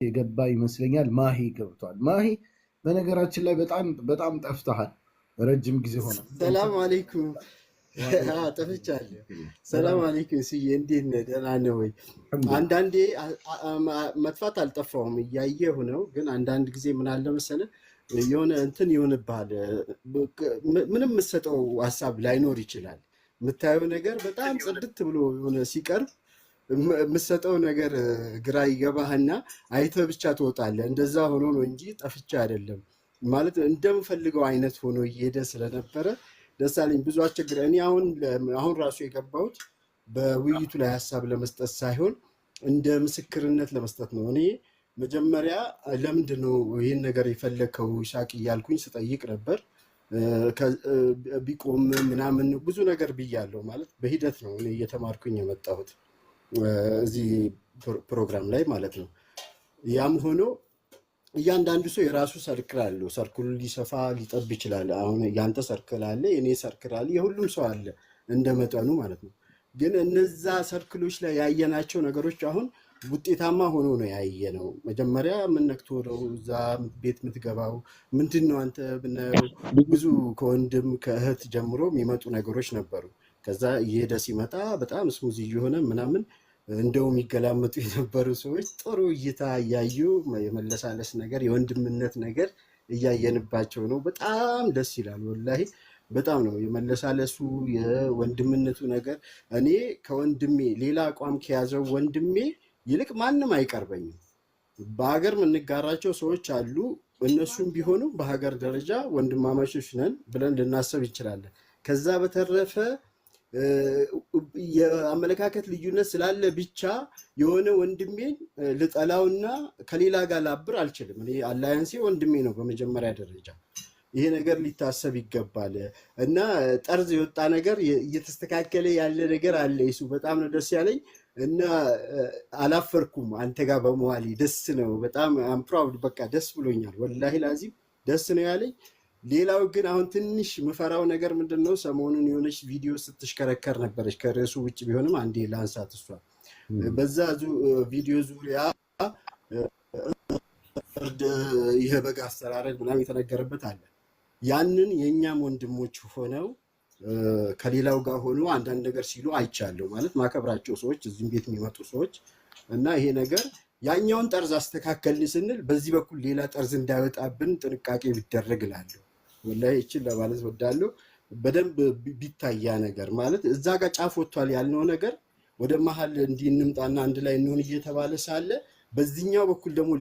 የገባ ይመስለኛል። ማሂ ገብቷል። ማሂ፣ በነገራችን ላይ በጣም በጣም ጠፍተሃል። ረጅም ጊዜ ሆነ። ሰላም አለይኩም። ጠፍቻለሁ። ሰላም አለይኩም ስዬ፣ እንዴት ነህ? ደህና ነህ ወይ? አንዳንዴ መጥፋት አልጠፋሁም፣ እያየሁ ነው። ግን አንዳንድ ጊዜ ምን አለ መሰለህ፣ የሆነ እንትን ይሆንብሃል። ምንም የምትሰጠው ሀሳብ ላይኖር ይችላል። የምታየው ነገር በጣም ጽድት ብሎ የሆነ ሲቀርብ የምትሰጠው ነገር ግራ ይገባህና አይተህ ብቻ ትወጣለህ። እንደዛ ሆኖ ነው እንጂ ጠፍቼ አይደለም። ማለት እንደምፈልገው አይነት ሆኖ እየሄደ ስለነበረ ደስ አለኝ። ብዙ አስቸግረ እኔ አሁን ራሱ የገባሁት በውይይቱ ላይ ሀሳብ ለመስጠት ሳይሆን እንደ ምስክርነት ለመስጠት ነው። እኔ መጀመሪያ ለምንድን ነው ይህን ነገር የፈለግከው ይሳቅ እያልኩኝ ስጠይቅ ነበር። ቢቆም ምናምን ብዙ ነገር ብያለሁ። ማለት በሂደት ነው እኔ እየተማርኩኝ የመጣሁት እዚህ ፕሮግራም ላይ ማለት ነው። ያም ሆኖ እያንዳንዱ ሰው የራሱ circle አለው። Circle ኡ ሊሰፋ ሊጠብ ይችላል። አሁን ያንተ circle አለ፣ የኔ circle አለ፣ የሁሉም ሰው አለ እንደ መጠኑ ማለት ነው። ግን እነዛ circle ኦች ላይ ያየናቸው ነገሮች አሁን ውጤታማ ሆኖ ነው ያየነው። መጀመሪያ ምን ነክቶ ነው እዛ ቤት የምትገባው? ምንድን ነው አንተ? ብዙ ከወንድም ከእህት ጀምሮ የሚመጡ ነገሮች ነበሩ። ከዛ እየሄደ ሲመጣ በጣም smooth እየሆነ ምናምን፣ እንደውም ይገላመጡ የነበሩ ሰዎች ጥሩ እይታ እያዩ የመለሳለስ ነገር፣ የወንድምነት ነገር እያየንባቸው ነው። በጣም ደስ ይላል። ወላሂ በጣም ነው የመለሳለሱ የወንድምነቱ ነገር። እኔ ከወንድሜ ሌላ አቋም ከያዘው ወንድሜ ይልቅ ማንም አይቀርበኝም። በሀገር የምንጋራቸው ሰዎች አሉ። እነሱም ቢሆኑ በሀገር ደረጃ ወንድማማቾች ነን ብለን ልናሰብ እንችላለን። ከዛ በተረፈ የአመለካከት ልዩነት ስላለ ብቻ የሆነ ወንድሜን ልጠላውና ከሌላ ጋር ላብር አልችልም። እኔ alliance ኤ ወንድሜ ነው በመጀመሪያ ደረጃ። ይሄ ነገር ሊታሰብ ይገባል እና ጠርዝ የወጣ ነገር እየተስተካከለ ያለ ነገር አለ። ይሱ በጣም ነው ደስ ያለኝ እና አላፈርኩም አንተ ጋር በመዋሌ፣ ደስ ነው በጣም፣ I'm proud፣ በቃ ደስ ብሎኛል። ወላሂ ላዚም ደስ ነው ያለኝ። ሌላው ግን አሁን ትንሽ ምፈራው ነገር ምንድን ነው? ሰሞኑን የሆነች ቪዲዮ ስትሽከረከር ነበረች። ከርዕሱ ውጭ ቢሆንም አንዴ ላንሳት። እሷ በዛ ቪዲዮ ዙሪያ እርድ ይሄ በግ አስተራረድ ምናምን የተነገረበት አለ። ያንን የእኛም ወንድሞች ሆነው ከሌላው ጋር ሆኖ አንዳንድ ነገር ሲሉ አይቻለሁ። ማለት ማከብራቸው ሰዎች፣ እዚህም ቤት የሚመጡ ሰዎች፣ እና ይሄ ነገር ያኛውን ጠርዝ አስተካከልን ስንል በዚህ በኩል ሌላ ጠርዝ እንዳይወጣብን ጥንቃቄ ቢደረግ እላለሁ። ወላሂ ይችን ለማለት ወዳለሁ። በደንብ ቢታያ ነገር፣ ማለት እዛ ጋር ጫፍ ወጥቷል ያልነው ነገር ወደ መሀል እንዲህ እንምጣና አንድ ላይ እንሆን እየተባለ ሳለ በዚህኛው በኩል ደግሞ